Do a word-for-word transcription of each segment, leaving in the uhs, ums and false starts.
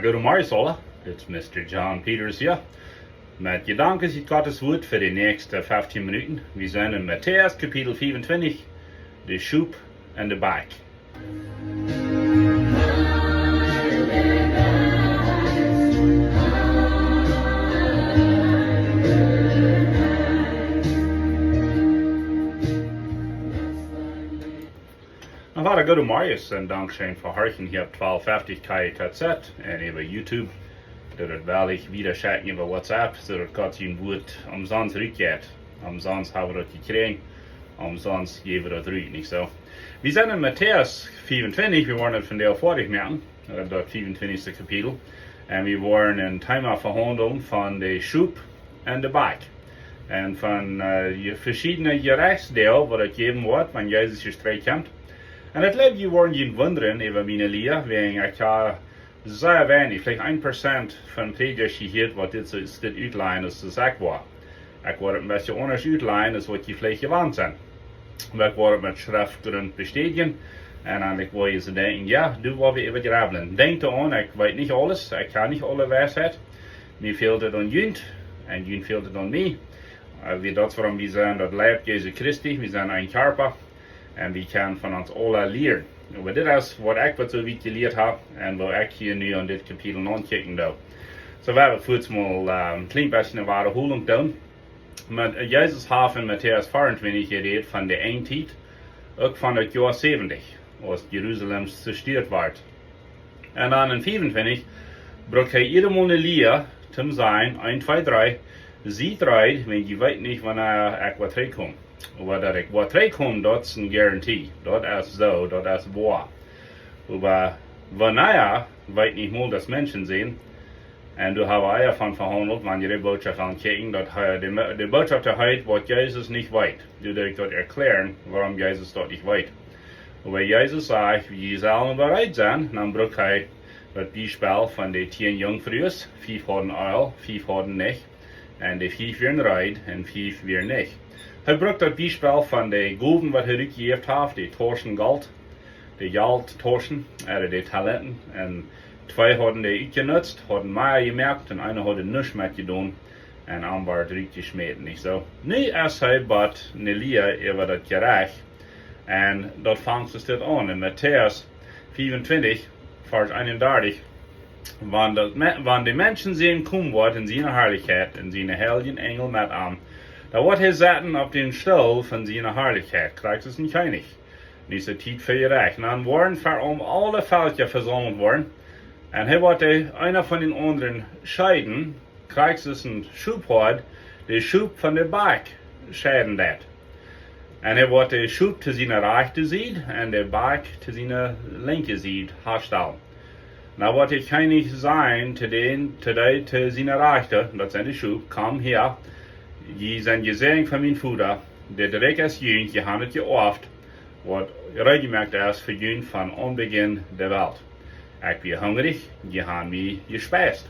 Goodemorjes aula, dit es Mister John Peters hia. Met Jedanken ut Gottes Wuat fa de näakjste feftieen Minuten. Wie sent en Matäus Kapitel vea un twintich, de Schop un de Bakj. Na, wada goodemorjes un dankscheen fa horchen hia opp twalf feftig K T Z un äwa YouTube. Daut woa ekj wieda schekjen äwa WhatsApp, soo daut Gott sien Wuat omsonst rutjeit. Omsonst hab wie daut jekjräajen, omsonst jäw wie daut rut, nich soo? Wie sent en Matäus vea un twintich, wie woaren daut vondoag foadich moaken, äh, daut vea un twintichste Kapitel. Un wie woaren een Thema vehaundlen von de Schop un de Bakj. Un von, äh, de veschiedne Jerechtsdeel waut et jäwen woat, wan Jesus hia trigj kjemt. Un ekj jleew, jie woaren junt wundren äwa miene Lia, wäajen ekj hab sea weinich, veleicht een Prozent von Prädjasch jehieet, waut dit soo, dit utlajen es, aus ekj woa. Ekj woa daut een bät aundasch utlajen, aus waut jie veleicht jewant sent. Oba ekj woa daut met Schreftgrunt bestädjen. Un dan ekj woa jie soo denkjen, jo, doa woa wie äwa grubblen. Denkjt doaraun, ekj weet nich aules, ekj hab nich aule Weisheit. Mie fält et aun junt, un junt fält et aun mie. Äh, wie, daut es wuarom wie sent daut Leib Jesu Christi, wie sent een Kjarpa. Un wie kjennen von ons aula lieren. Oba dit es waut ekj waut soo wiet jelieet hab un waut ekj hia nu aun dit Kapitel aunkjikjen doo. Soo, wie woaren fuaz mol, äh, een kjlien bät eene Wadaholunk doonen. Met, äh, Jesus haft en Matäus vea un twintich jerät von de Enjtiet, uk von daut Joa säwentich, aus Jerusalem zerstieet woat. Un dan en vea un twintich brukt hee jiedatmol ne Lia, toom sajen, een, twee, dree, siet reed, wiels jie weeten nich, wanea ekj woa trigjkomen. Oba daut ekj woa trigjkomen, daut es eene Garantie. Daut es soo, daut es woa. Oba wanea, weet nich mol daut Menschen seenen. Un doa hab wie ea von vehaundelt, wan jie de Bootschoft aunkjikjen, daut hee, de, de Bootschoft heet, waut Jesus nich weet. Doa doo ekj daut erkjlären, wuarom Jesus daut nich weet. Oba Jesus sajcht, jie sellen reed sennen, dan brukt hee daut Biespel von de tieen Junkfrues, fief hauden Eelj, fief hauden nich. Un de fief wieren reed un fief wieren nich. Hee brukt daut Biespel von de Gowen, waut hee rutjejäft haft, de Tauschen Golt, de Jelttauschen, äh, de Talenten. Un twee hauden dee utjenutzt, hauden mea jemoakt, un eena haud nuscht met jedonen, un am wort rutjeschmäten, nich soo? Nu es hee bie ne Lia äwa daut Jerecht. Un daut fangt soo dit aun. En Matäus vea un twintich, Varsch eenundartich, wan daut Me-, wan de Menschensän komen woat en siene Harlichkjeit un siene heilje Enjel met am, dan woat hee setten opp dän Stool von siene Harlichkjeit, krakjt aus een Kjennich. Nu es de Tiet fa Jerecht. Dan woaren ver am aule Velkja vesaumelt woaren. Un hee woat de eena von dän aundren scheiden, krakjt aus een Schophoad de Schop von de Bakj scheiden deit. Un hee woat de Schop to siene rajchte Sied un de Bakj to siene linkje Sied hanstalen. Dan woat de Kjennich sajen to dän, to dee to siene rajchte, daut sent de Schop, komm hia, jie sent jesäajent von mien Voda, dit Rikj es junt, jie han et jeoaft, waut reed jemoakt es fa junt von Aunbejinn de Welt. Ekj wia hungrich, jie han mie jespeist.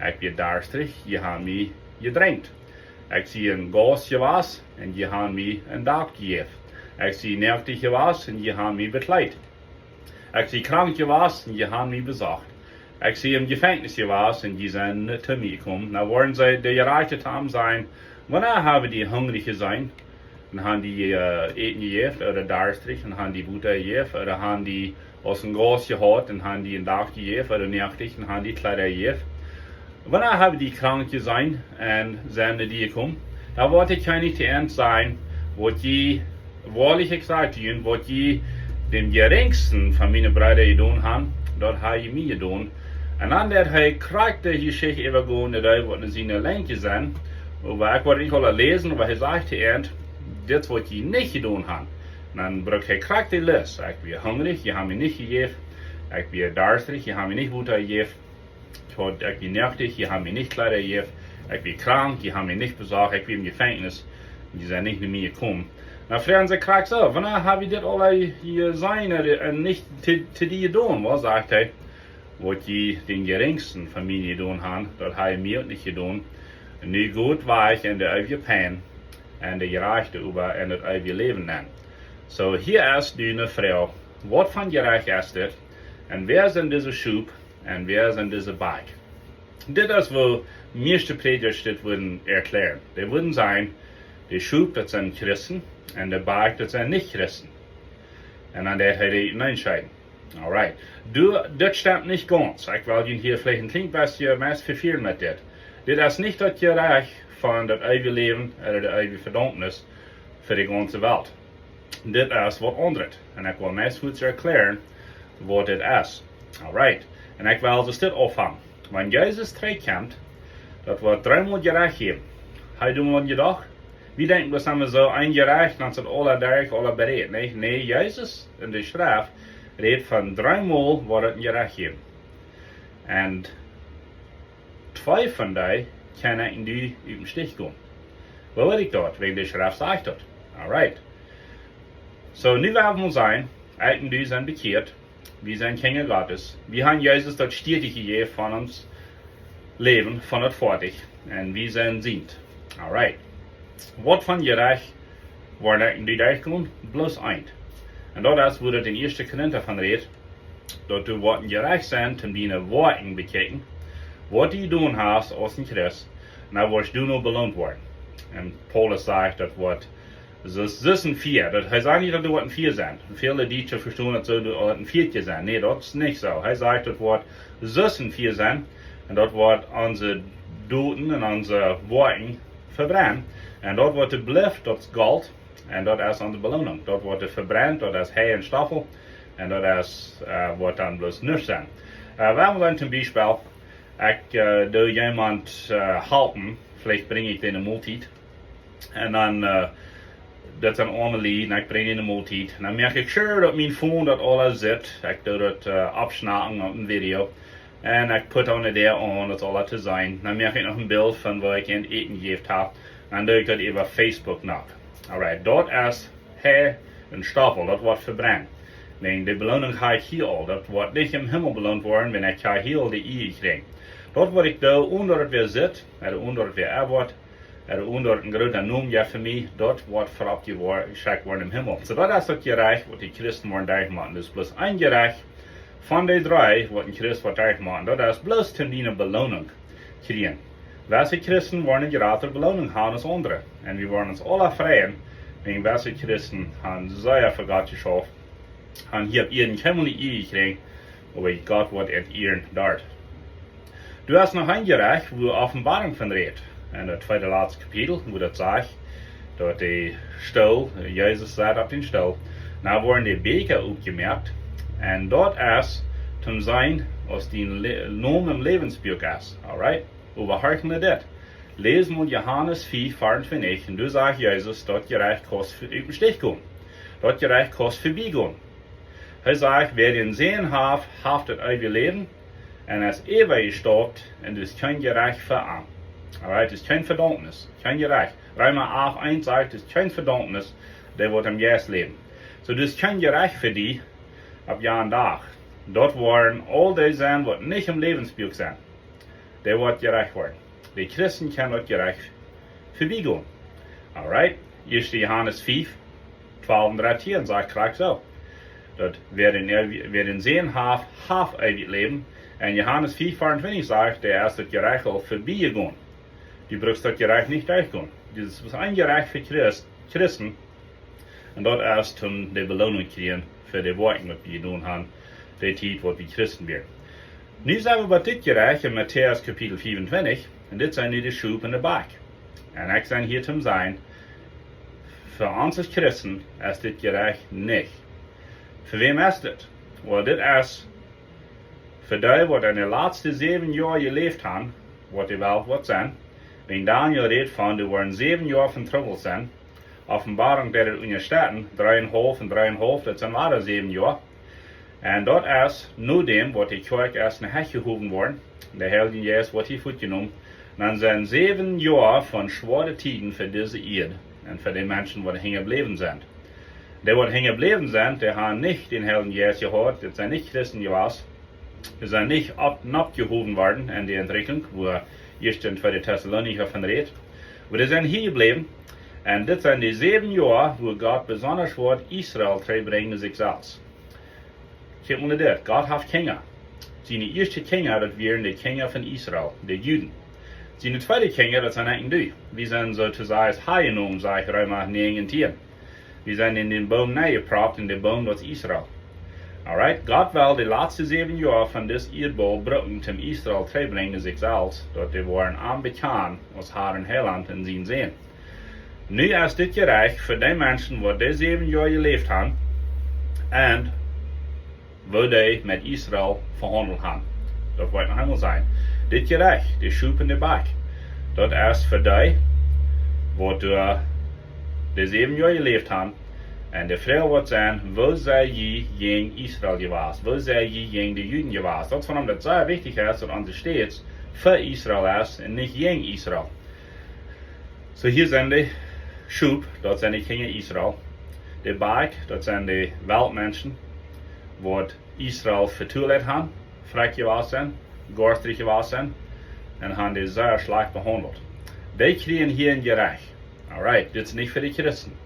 Ekj wia darstich, jie han mie jedrenkjt. Ekj sie en Gaust jewast un jie han mie een Dak jejäft. Ekj sie noaktich jewast un jie han mie bekjleet. Ekj sie krank jewast un jie han mie besocht. Ekj sie em Jefenkjnis jewast un jie sent nich to mie jekomen. Dan woaren see, de Jerajchte, to am sajen: Wanea hab wie die hungrich jeseenen un han die, äh, Äten jejäft, ooda darstich un han die Wota jejäft, ooda han die aus een Gaust jehaut un han die een Dak jejäft, ooda noaktich un han die Kjleeda jejäft? Wanea hab wie die krank jeseenen un sent no die jekomen? Dan woat de Kjennich to an sajen: Waut jie, woarlich ekj saj to junt, waut jie dän jerinjsten von miene Breeda jedonen han, daut ha jie mie jedonen. Un dan deit hee krakjt de Jeschicht äwagonen, dee waut no siene Lenj sent. Oba ekj woa nich aula läsen, oba hee sajcht to an: Dit waut jie nich jedonen han. Un dan brukt hee krakjt de List: Ekj wia hungrich, jie han mie nich jejäft. Ekj wia darstich, jie han mie nich Wota jejäft. Ekj haud, ekj wia noaktich, jie han mie nich Kjleeda jejäft. Ekj wia krank, jie han mie nich besocht. Ekj wia em Jefenkjnis, jie sent nich no mie jekomen. Dan froagen see krakjt soo: Wanea hab wie dit aula jeseenen un nich to, to die jedonen? Waut sajcht hee? Waut jie dän jerinjsten von mie jedonen han, daut ha jie mie uk nich jedonen. Nu got wajch en de eewje Pien, un de Jerajchte oba en daut eewje Läwen nenn. Soo, hia es nu ne Froag: Waut von Jerecht es dit? Un wäa sent dise Schop, Un wäa sent dise Boakj? Dit es woo mieeschte Prädjasch dit wudden erkjlären. Dee wudden sajen, de Schop, daut sent Christen, un de Boakj, daut sent nich Christen. Un dan deit hee dee uteenaun scheiden. Alright. Du, dit stemt nich gaunz. Ekj well junt hia veleicht een kjlien bät meist vefieren met dit. Dit es nich daut Jerecht von daut eewje Läwen, ooda de eewje Vedaumnis fa de gaunze Welt. Dit es waut aundret. Un ekj well meist fuaz erkjlären waut dit es. Alright. Un ekj well soo dit aunfangen. Wan Jesus trigjkjemt, daut woat dreemol Jerecht jäwen. Hee doonen jedoch, wie denkjen, daut es soo een Jerecht, dan es daut aula derch, aula bereed. Nä, nä, Jesus en de Schreft rät von dreemol woat daut een Jerecht jäwen. Un twee von dee kjennen du ut däm Stich gonen. Woo weet ekj daut? Wäajen de Schreft sajcht daut. Alright. So, nu woa wie sajen, ekj un du sent bekjieet. Wie sent Kjinja Gottes. Wie haben Jesus daut Stieetje jejäft von ons Läwen, von daut Foatich. Un wie sent sient. Alright. Waut von Jerecht woat ekj un du derchgonen? Bloos eent. Un daut es, woo daut en Ieeschte Korinta von rät, daut du woascht Jerecht sennen, om diene Woakjen bekjikjen, waut du jedonen hast aus een Christ, un dan woascht du noch beloont woaren. Un Paulus sajcht, daut woat soo, soo een Fia. Daut, hee sajcht nich, daut du woascht een Fia sennen. Väle Dietsche vestonen daut soo, du woascht een Fieetje sennen. Nä, daut es nich soo. Hee sajcht, daut woat soo een Fia sennen. Un daut woat onse Doten un onse Woakjen vebrennen. Un daut, waut doa blift, daut es Golt. Un daut es onse Beloonunk. Daut, waut doa vebrennt, daut es Hei un Stoffel. Un daut es, äh, woat dan bloos nuscht sennen. Äh, wie haben dan toom Biespel, ekj, äh, doo wäm, äh, halpen. Veleicht brinj ekj dän ne Moltiet. Un dan, äh, daut sent aula Lied, un ekj brinj dän ne Moltiet. Un dan moak ekj sure, daut mien Phone daut aula sitt. Ekj doo daut, äh, aufschnaupen opp een Video. Un ekj put aun de Däa aun, daut aula to seenen. Dan moak ekj noch een Bilt von waut ekj an Äten jejäft hab. Dan doo ekj daut äwa Facebook noch. Alright, daut es Hei un Stoffel, daut woat vebrennt. Wäajen de Beloonunk hab ekj hia aul. Daut woat nich em Himmel beloont woaren, wan ekj hia aul de Ea kjrieech. Daut, waut ekj doo, onen daut wäa sitt, ooda onen daut wäa erwoat, ooda onen daut een groota Nomen jeft fa mie, daut woat verop jeschekjt woaren em Himmel. So, daut es daut Jerecht, waut de Christen woaren derchmoaken. Daut es bloos een Jerecht von de dree, waut een Christ woat derchmoaken. Daut es bloos toom diene Beloonunk kjrieen. Wese Christen woaren eene jratre Beloonunk haben aus aundre. Un wie woaren ons aula freien, wäajen wese Christen haben sea fa Gott jeschauft, haben hia opp Ieed kjeenmol ne Ea jekjräajen, oba Gott woat et ieren doa. Du hast noch een Jerecht, woo Openboarunk von rät. En daut tweede latste Kapitel, woo daut sajcht, daut de Stool, Jesus sat opp dän Stool. Dan woaren de Bieekja oppjemoakt. Un daut es toom seenen, aus dien Le-, Nomen em Läwensbuak es. Alright? Oba horch no dit. Läs mol Johanes fief, veeauntwintich. Un doa sajcht Jesus, daut Jerecht kaust ut dän Stich gonen. Daut Jerecht kaust vebie gonen. Hee sajcht, wäa dän Sän haft, haft daut eewje Läwen. Un es äwa jestorwen, un es kjeen Jerecht fa am. Alright, es kjeen Vedaumnis, kjeen Jerecht. Reema acht eent sajcht, es kjeen Vedaumnis, dee waut em Jeist läwen. So, daut es kjeen Jerecht fa die opp jan Dach. Daut woaren aul dee sennen, waut nich em Läwensbuak sent. Dee woaren jerecht woaren. De Christen kjennen daut Jerecht vebie gonen. Alright, ieeschte Johanes fief, twalf un dartieen sajcht krakjt soo. Daut wäa dän, wäa dän Sän haft, haft eewjet Läwen. Un Johanes fief, veeauntwintich sajcht, doa es daut Jerecht aul vebie jegonen. Du brukst daut Jerecht nich derchgonen. Dit es een Jerecht fa Christ-, Christen. Un daut es toom de Beloonunk kjrieen fa de Woakjen, waut wie jedonen haben, de Tiet, waut wie Christen wieren. Nu sent wie bie dit Jerecht en Matäus Kapitel veeauntwintich, un dit sent nu de Schop un de Boakj. Un ekj sie hia toom sajen, fa ons aus Christen es dit Jerecht nich. Fa wäm es dit? Well, dit es fa dee, waut en de latste säwen Joa jeläft haben, waut de Welt woat sennen. Wäajen Daniel rät von, doa woaren säwen Joa von Trubbel sennen. Openboarunk deit et unjastetten, dree un haulf un dree un haulf, daut sent wada säwen Joa. Un daut es no däm, waut de Kjoakj es no Hecht jehowen worden, de Heilje Jeist woat hia fuatjenomen. Dan sent säwen Joa von schwoare Tieden fa dise Ieed un fa de Menschen, waut hinjabläwen sent. Dee, waut hinjabläwen sent, dee haben nich dän Heiljen Jeist jehaut, daut sent nich Christen jewast. Dee sent nich opp-, noppjehowen worden en de Entrückung, woo ieeschte un tweede Tessalonicha von rät. Oba dee sent hia jebläwen. Un dit sent de säwen Joa, woo Gott besonda woat Israel trigjbrinjen no sikj selfst. Kjikj mol no dit. Gott haft Kjinja. Siene ieeschte Kjinja, daut wieren de Kjinja von Israel, de Juden. Siene tweede Kjinja, daut sent eejentlich du. Wie sent soo to sajen aunjenomen, sajcht Reema näajen tieen. Wie sent en dän Boom nenjeproppt, en dän Boom, daut es Israel. Alright, Gott well de latste säwen Joa von dis Ieedbaul brucken, om Israel trigj brinjen no sikj selfst, daut dee woaren am bekjanen aus Har un Heilaunt un sien Sän. Nu es dit Jerecht fa dee Menschen, waut dee säwen Joa jeläft haben, un woo dee met Israel vehaundelt haben. Daut woa ekj noch eemol sajen. Dit Jerecht, de Schop un de Boak, daut es fa dee, waut doa de säwen Joa jeläft haben, un de Froag woat sennen, woo sent jie jäajen Israel jewast? Woo sent jie jäajen de Juden jewast? Daut es wuarom daut sea wichtich es, daut onse Städ fa Israel es un nich jäajen Israel. Soo, hia sent de Schop, daut sent de Kjinja Israel. De Boak, daut sent de Weltmenschen, waut Israel vetualet haben, frakj jewast sent, goastrich jewast sent, un haben dee sea schlajcht behaundelt. Dee kjrieen hia een Jerecht. Alright, dit es nich fa de Christen.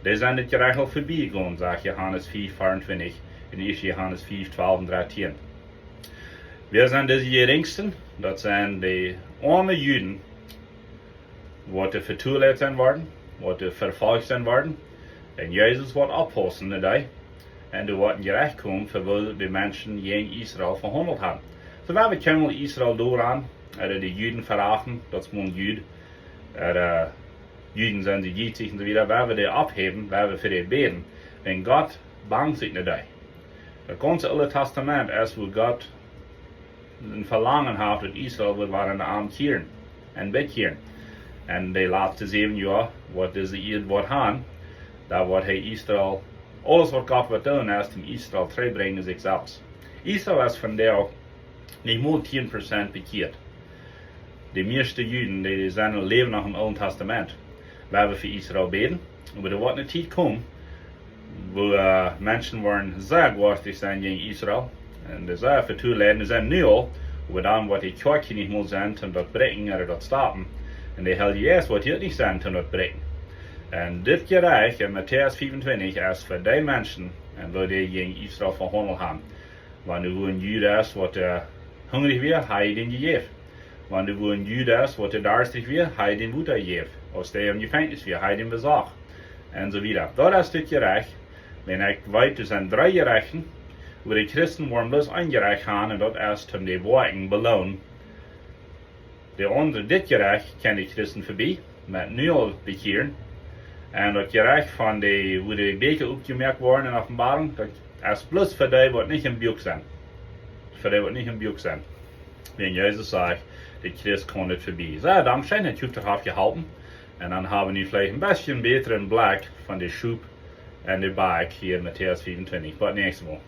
Dee sent dit Jerecht aul vebie jegonen, sajcht Johanes fief veeauntwintich, en ieeschte Johanes fief twalf un dartieen. Wäa sent dise jerinjste? Daut sent de oame Juden, waut doa vetualet sent worden, waut doa vefolcht sent worden. Un Jesus woat oppaussen no dee. Un doa woat een Jerecht komen fa woo de Menschen jäajen Israel vehaundelt haben. Soo, wan wie kjemmen Israel doaraun, ooda de Juden verachten, daut es mau een Jud, ooda Juden sent dee jietsich un soo wieda, wan wie dee opphäwen, wan wie fa dee bäden, wan Gott bangt sikj no dee. Daut gaunze Oole Tastament es, woo Gott een Velangen haft, daut Israel woat woaren no am kjieren un bekjieren. Un de latste säwen Joa, waut dise Ieed woat haben, doa woat hee Israel, aules waut Gott woat doonen, es om Israel trigj brinjen no sikj selfst. Israel es vondoag nich mol tieen Prozent bekjieet. De mieeschte Juden, dee, dee sent un läwen noch em Oolen Tastament. Wie haben fa Israel bäden, oba doa woat eene Tiet komen, woo, äh, Menschen woaren sea goastrich sennen jäajen Israel. Un dee sea vetualet, dee sent nu aul, oba dan woat de Kjoakj nich mea sennen, om daut bräakjen ooda daut stoppen. Un de Heilje Jeist woat hia nich sennen, om daut bräakjen. Un dit Jerecht en Matäus fiewuntwintich es fa dee Menschen, un woo dee jäajen Israel vehaundelt haben. Wan doa een Jud es, waut, äh, hungrich wia, hee dän jejäft. Wan doa een Jud es, waut doa darstich wia, hee dän Wota jejäft. Aus dee em Jefenkjnis wia, hee dän besocht. Un soo wieda. Daut es dit Jerecht. Wan ekj weet, doa sent dree Jerechten, oba de Christen woaren bloos een Jerecht haben, un daut es om de Woakjen beloonen. De aundre, dit Jerecht, kjennen de Christen vebie, met nu aul bekjieren. Un daut Jerecht von de, woo de Bieekja oppjemoakt woaren en Openboarunk, daut es bloos fa dee, waut nich em Buak sent. Fa dee, waut nich em Buak sent. Wan Jesus sajcht, de Christ kaun dit vebie. Soo, daut es scheen, daut junt daut haft jeholpen. Un dan haben wie veleicht een bät een bätren Blikj von de Schop un de Boak hia en Matäus fiewuntwintich. Bat näakjstet Mol.